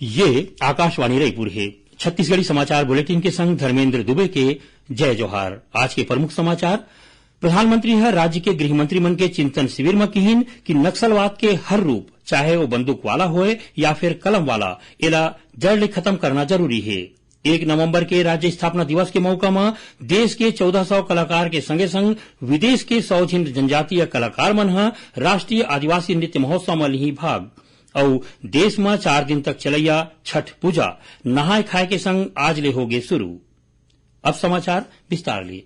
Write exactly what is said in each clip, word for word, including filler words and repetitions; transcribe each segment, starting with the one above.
ये आकाशवाणी रायपुर हे। छत्तीसगढ़ी समाचार बुलेटिन के संग धर्मेंद्र दुबे के जय जोहार। आज के प्रमुख समाचार। प्रधानमंत्री ह राज्य के गृह मंत्री मन के चिंतन शिविर म किहिन कि नक्सलवाद के हर रूप, चाहे वो बंदूक वाला होय या फिर कलम वाला, एला जड़ ले खत्म करना जरूरी हे। एक नवंबर के राज्य स्थापना दिवस के मौका म देश के चौदह सौ कलाकार के संगे संग विदेश के सौ झिन जनजातीय कलाकार मन ह राष्ट्रीय आदिवासी नृत्य महोत्सव म लिही भाग। अउ देश म चार दिन तक चलैया छठ पूजा नहाय खाय के संग आज ले होगे शुरू। अब समाचार विस्तार ले।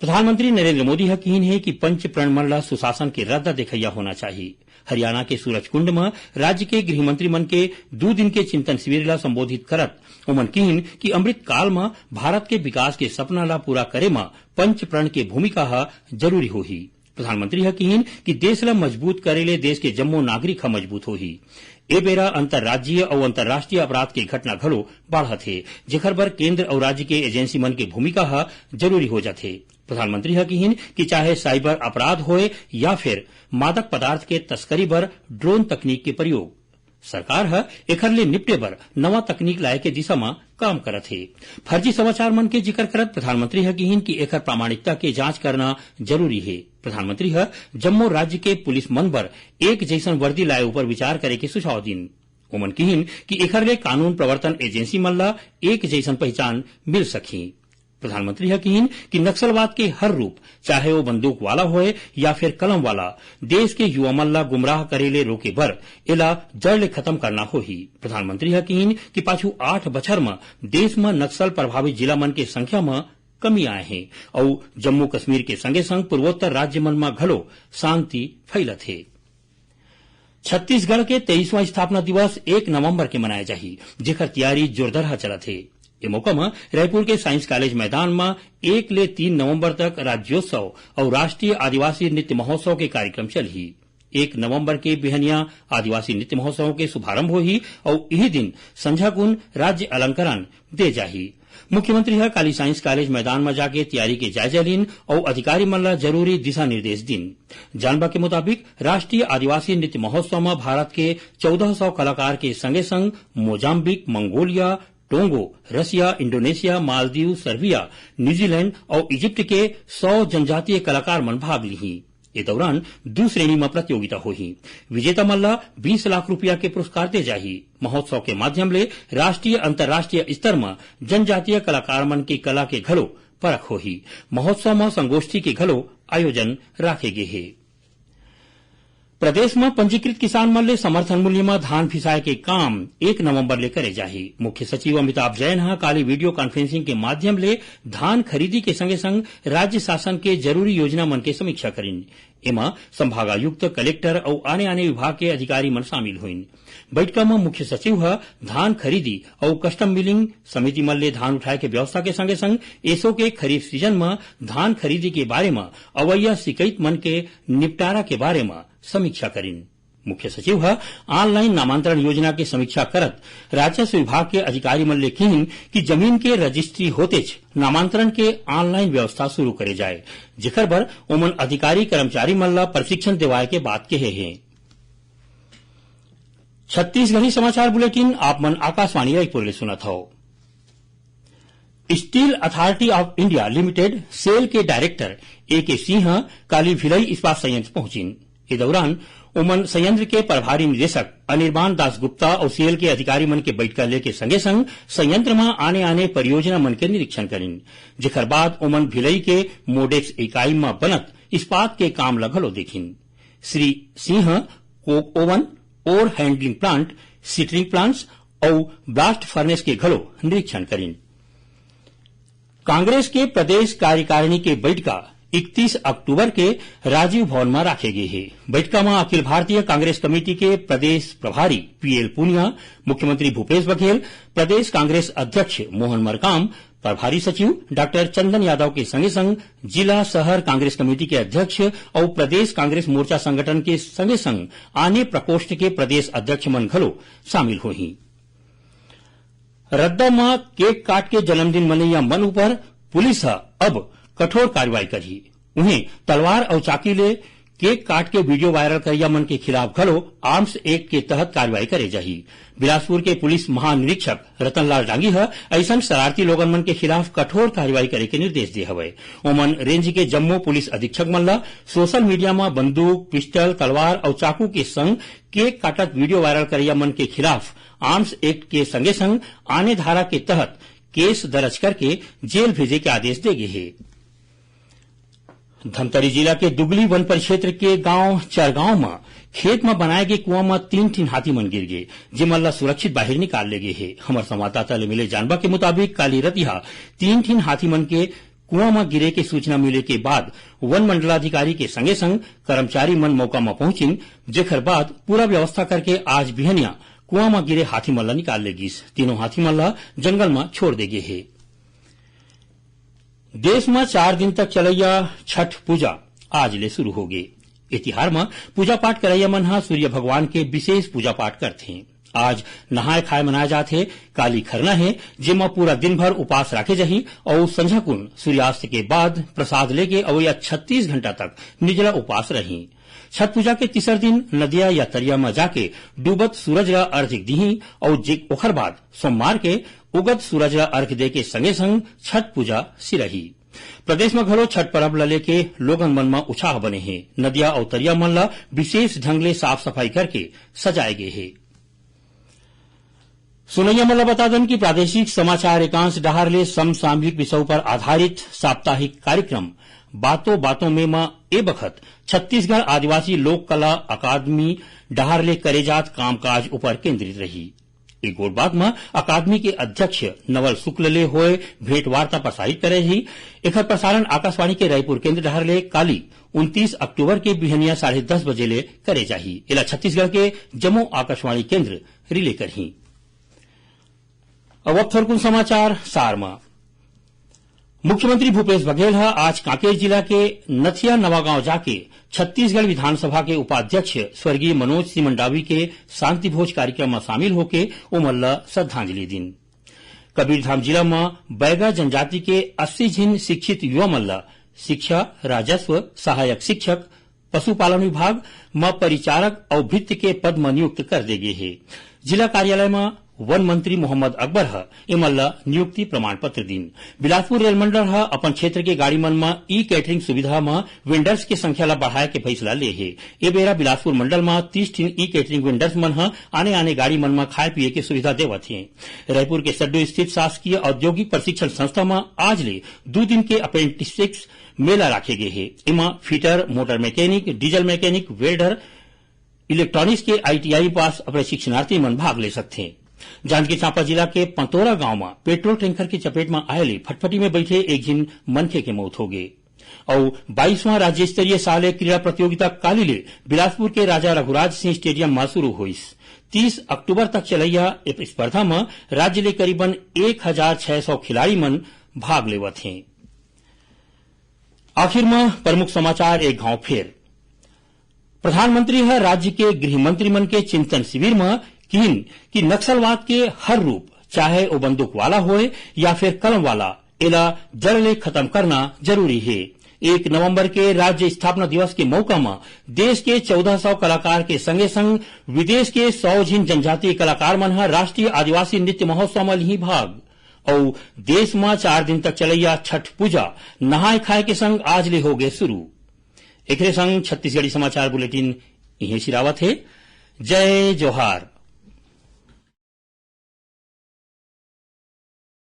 प्रधानमंत्री नरेंद्र मोदी ह किहिन हे कि पंच प्रण मन ल सुशासन के रद्दा देखइया होना चाही। हरियाणा के सूरजकुंड म राज्य के गृह मंत्री मन के दू दिन के चिंतन शिविर ल संबोधित करत ओमन किहिन कि अमृत काल म भारत के विकास के सपना ल पूरा करे म पंच प्रण के भूमिका ह जरूरी होही। प्रधानमंत्री ह किहिन कि देश ल मजबूत करे ले देश के जम्मो नागरिक ह मजबूत होही। ए बेरा अंतर्राज्यीय अउ अंतर्राष्ट्रीय अपराध के घटना घलो बाढ़त हे, जेखर बर केंद्र अउ राज्य के एजेंसी मन के भूमिका ह जरूरी हो जाथे। प्रधानमंत्री ह किहिन कि चाहे साइबर अपराध होय या फिर मादक पदार्थ के तस्करी बर ड्रोन तकनीक के प्रयोग, सरकार ह एखर ले निपटे बर नवा तकनीक लाए के दिशा म काम करत हे। फर्जी समाचार मन के जिकर करत प्रधानमंत्री ह किहिन कि एखर प्रामाणिकता के जांच करना जरूरी हे। प्रधानमंत्री ह जम्मो राज्य के पुलिस मन बर एक जइसन वर्दी लाए ऊपर विचार करे के सुझाव दिन। ओमन किहिन कि एखर ले कानून प्रवर्तन एजेंसी मन ल एक जइसन पहिचान मिल सकही। प्रधानमंत्री ह किहिन कि नक्सलवाद के हर रूप, चाहे वो बंदूक वाला होय या फिर कलम वाला, देश के युवा मन ला गुमराह करे ले रोके बर एला जड़ ले खत्म करना होही। प्रधानमंत्री ह किहिन कि पाछू आठ बछर म देश म नक्सल प्रभावित जिला मन के संख्या म कमी आए हे अउ जम्मू कश्मीर के संगे संग पूर्वोत्तर राज्य मन म घलो शांति फैलत हे। छत्तीसगढ़ के तेईसवां स्थापना दिवस एक नवंबर के मनाए जाही, जेकर तैयारी जोरदारहा चलत हे। ए मौका म रायपुर के साइंस कॉलेज मैदान म एक ले तीन नवंबर तक राज्योत्सव अउ राष्ट्रीय आदिवासी नृत्य महोत्सव के कार्यक्रम चलही। एक नवंबर के बिहनिया आदिवासी नृत्य महोत्सव के शुभारंभ होही अउ इही दिन संझाकुन राज्य अलंकरण दे जाही। मुख्यमंत्री ह काली साइंस कॉलेज मैदान म जाके तैयारी के जायजा लीन अउ अधिकारी मन ला जरूरी दिशा निर्देश दीन। जानबा के मुताबिक, राष्ट्रीय आदिवासी नृत्य महोत्सव म भारत के चौदह सौ कलाकार के संगे संग मोजाम्बिक, मंगोलिया, टोंगो, रसिया, इंडोनेशिया, मालदीव, सर्बिया, न्यूजीलैंड अउ इजिप्ट के सौ जनजातीय कलाकार मन भाग लीही। ए दौरान दू श्रेणी म प्रतियोगिता होही। विजेता मन ला बीस लाख रुपया के पुरस्कार दे जाही। महोत्सव के माध्यम ले राष्ट्रीय, अंतर्राष्ट्रीय स्तर म जनजातीय कलाकार मन के कला के घलो परख होही। महोत्सव म संगोष्ठी के घलो आयोजन राखे गे हे। प्रदेश म पंजीकृत किसान मन ले समर्थन मूल्य म धान फिसाय के काम एक नवंबर ले करे जाही। मुख्य सचिव अमिताभ जैन ह काली वीडियो कॉन्फ्रेंसिंग के माध्यम ले धान खरीदी के संगे संग राज्य शासन के जरूरी योजना मन के समीक्षा करिन। एमा संभागायुक्त, कलेक्टर अउ आने-आने विभाग के अधिकारी मन शामिल होइन। बइठका म मुख्य सचिव ह धान खरीदी अउ कस्टम मिलिंग समिति मन ले धान उठाए के व्यवस्था के संगे संग एसो के खरीफ सीजन म धान खरीदी के बारे म अवइया शिकायत मन के निपटारा के बारे म समीक्षा करिन। मुख्य सचिव ह ऑनलाइन नामांतरण योजना के समीक्षा करत राजस्व विभाग के अधिकारी मन ले किहिन कि जमीन के रजिस्ट्री होतेच नामांतरण के ऑनलाइन व्यवस्था शुरू करे जाए, जेकर बर ओमन अधिकारी कर्मचारी मन ला प्रशिक्षण देवाए के बात कहे हे। छत्तीसगढ़ी समाचार बुलेटिन आप मन आकाशवाणी रायपुर ले सुनत हव। Steel Authority of India Limited, SAIL के डायरेक्टर ए के सिंह ह काली भिलाई इस्पात संयंत्र पहुंचिन। ए दौरान ओमन संयंत्र के प्रभारी निदेशक अनिर्बान दास गुप्ता अउ सेल के अधिकारी मन के बइठका लेके संगे संग संयंत्र म आने-आने परियोजना मन के निरीक्षण करिन, जेकर बाद ओमन भिलाई के मोडेक्स इकाई म बनत इस्पात के काम ल घलो देखिन। श्री सिंह कोक ओवन, ओर हैंडलिंग प्लांट, सिटरिंग प्लांट्स अउ ब्लास्ट फर्नेस के घलो निरीक्षण करिन। कांग्रेस के प्रदेश कार्यकारिणी के बइठका इकतीस अक्टूबर के राजीव भवन म राखे गे हे। बइठका म अखिल भारतीय कांग्रेस कमेटी के प्रदेश प्रभारी पीएल पुनिया, मुख्यमंत्री भूपेश बघेल, प्रदेश कांग्रेस अध्यक्ष मोहन मरकाम, प्रभारी सचिव डॉक्टर चंदन यादव के संगे संग जिला शहर कांग्रेस कमेटी के अध्यक्ष अउ प्रदेश कांग्रेस मोर्चा संगठन के संगे संग आने प्रकोष्ठ के प्रदेश अध्यक्ष मन घलो शामिल होही। रद्दा म केक काट के जन्मदिन मनइया मन ऊपर पुलिस ह अब कठोर कार्रवाई करही। उहें, तलवार अउ चाकी ले केक काट के वीडियो वायरल करइया मन के खिलाफ घलो आर्म्स एक्ट के तहत कार्रवाई करे जाही। बिलासपुर के पुलिस महानिरीक्षक रतनलाल डांगी ह अइसन शरारती लोगन मन के खिलाफ कठोर कार्रवाई करे के निर्देश दे हवय। ओमन रेंज के जम्मो पुलिस अधीक्षक मन ल सोशल मीडिया म बंदूक, पिस्टल, तलवार अउ चाकू के संग केक काटत वीडियो वायरल करइया मन के खिलाफ आर्म्स एक्ट के संगे संग आने धारा के तहत केस दर्ज करके जेल भेजे के आदेश दे गे हे। धमतरी जिला के दुगली वन परिक्षेत्र के गांव चरगांव म खेत म बनाए गे कुआं म तीन ठिन हाथी मन गिर गे, जेमन ल सुरक्षित बाहिर निकाल ले गे हे। हमर संवाददाता ले मिले जानबा के मुताबिक, काली रतिहा तीन ठिन हाथी मन के कुआं म गिरे के सूचना मिले के बाद वन मंडलाधिकारी के संगे संग कर्मचारी मन मौका म पहुंचिन, जेखर बाद पूरा व्यवस्था करके आज बिहनिया कुआं म गिरे हाथी मन ल निकाल ले गिस। तीनों हाथी मन ल जंगल म छोड़ दे गे हे। देश म चार दिन तक चलइया छठ पूजा आज ले शुरू होगे। ए तिहार म पूजा पाठ करइया मन ह सूर्य भगवान के विशेष पूजा पाठ करथे। आज नहाय खाय मनाय जात हे। काली खरना हे, जेमा पूरा दिन भर उपास राखे जाही अउ संझाकुन सूर्यास्त के बाद प्रसाद लेके अवइया छत्तीस घंटा तक निजला उपास रही। छठ पूजा के तीसर दिन नदिया या तरिया म जाके डूबत सूरज ल अर्घ दिही अउ जे-, ओखर बाद सोमवार के उगत सूरज ल अर्घ दे के संगे संग छठ पूजा सिरही। प्रदेश म घलो छठ परब ल लेके लोगन मन म उछाह बने हे। नदिया अउ तरिया मन ल विशेष ढंग ले साफ सफाई करके सजाए गे हे। सुनइया मन ल बता दन कि प्रादेशिक समाचार एकांश डहार ले समसामयिक विषय उपर आधारित साप्ताहिक कार्यक्रम बातों बातों में म ए बखत छत्तीसगढ़ आदिवासी लोक कला अकादमी डहार ले करे जात कामकाज उपर केंद्रित रही। ए गोठबात म अकादमी के अध्यक्ष नवल शुक्ल ले होय भेंटवार्ता प्रसारित करे जाही। एखर प्रसारण आकाशवाणी के रायपुर केंद्र डहार ले काली उनतीस अक्टूबर के बिहनिया साढ़े दस बजे ले करे जाही। एला छत्तीसगढ़ के जम्मो आकाशवाणी केंद्र रिले करही। अब, अब थोरकुन समाचार सार म। मुख्यमंत्री भूपेश बघेल ह आज कांकेर जिला के नथिया नवागांव जाके छत्तीसगढ़ विधानसभा के उपाध्यक्ष स्वर्गीय मनोज सिंह मंडावी के शांति भोज कार्यक्रम म शामिल होके ओमन ल श्रद्धांजलि दीन। कबीरधाम जिला म बैगा जनजाति के अस्सी झिन शिक्षित युवा मन ल शिक्षा, राजस्व, सहायक शिक्षक, पशुपालन विभाग म परिचारक अउ भृत्य के पद म नियुक्त कर दे गे हे। जिला कार्यालय म वन मंत्री मोहम्मद अकबर ह एमन ल नियुक्ति प्रमाण पत्र दीन। बिलासपुर रेल मंडल ह अपन क्षेत्र के गाड़ी मन म ई कैटरिंग सुविधा म वेंडर्स के संख्या ल बढ़ाए के फैसला ले हे। ए बेरा बिलासपुर मंडल म तीस ठिन ई कैटरिंग वेंडर्स मन ह आने-आने गाड़ी मन म खाए पिए के सुविधा देवत हे। रायपुर के सड्डू स्थित शासकीय औद्योगिक प्रशिक्षण संस्था म आज ले दू दिन के अप्रेंटिसशिप मेला राखे गे हे। एमा fitter, motor mechanic, diesel mechanic, welder, electronics के आईटीआई पास प्रशिक्षणार्थी मन भाग ले सकथे। जांजगीर चांपा जिला के पंतोरा गांव म पेट्रोल टैंकर के चपेट म आए ले फटफटी में बइठे एक झिन मनखे के मौत हो गे। अउ बाईसवां राज्य स्तरीय साले क्रीड़ा प्रतियोगिता काली ले बिलासपुर के राजा रघुराज सिंह स्टेडियम म शुरू होइस। तीस अक्टूबर तक चलइया ए स्पर्धा म राज्य ले करीबन एक हजार छह सौ खिलाड़ी मन भाग लेवत हें। आखिर म प्रमुख समाचार एक घाव फेर। प्रधानमंत्री ह राज्य के गृह मंत्री मन के चिंतन शिविर म किहिन कि नक्सलवाद के हर रूप, चाहे ओ बंदूक वाला होय या फिर कलम वाला, एला जड़ ले खत्म करना जरूरी हे। एक नवंबर के राज्य स्थापना दिवस के मौका म देश के चौदह सौ कलाकार के संगे संग विदेश के सौ झिन जनजातीय कलाकार मन ह राष्ट्रीय आदिवासी नृत्य महोत्सव म लिही भाग। अउ देश म चार दिन तक चलइया छठ पूजा नहाय खाय के संग आज ले होगे शुरू। एकरे संग छत्तीसगढ़ी समाचार बुलेटिन इहें सिरावत हे। जय जोहार।